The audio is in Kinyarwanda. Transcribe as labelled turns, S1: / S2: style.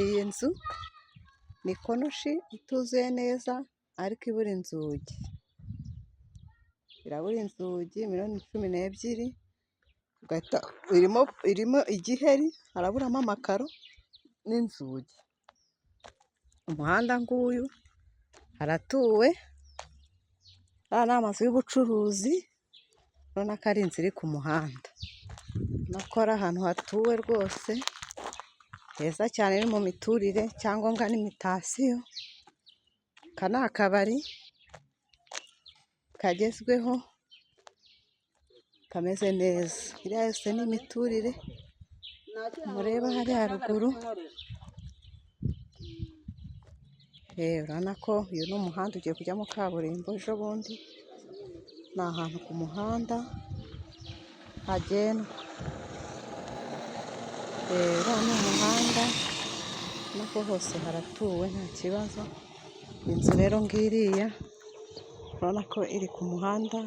S1: Iyi nzu ni konoshi ituzuye neza ariko ibura inzugi, irabura inzugi miliyoni 12, irimo igiheri, haraburamo amakaro n'inzugi. Umuhanda nguyu, haratuwe, ariya ni amazu y'ubucuruzi, urabona ko ari inzu iri ku muhanda, urabona ko ari ahantu hatuwe rwose, heza cyane ni mu miturire, icyangombwa ni mutation, aka ni akabari kagezweho kameze neza, iriya yose ni imiturire mureba hariya haruguru, urabona ko uyu ni umuhanda ugiye kujyamo kaburimbo ejo bundi, ni ahantu ku muhanda hagendwa, uriya ni umuhanda urabona ko hose haratuwe nta kibazo, inzu rero ngiriya urabona ko iri ku muhanda.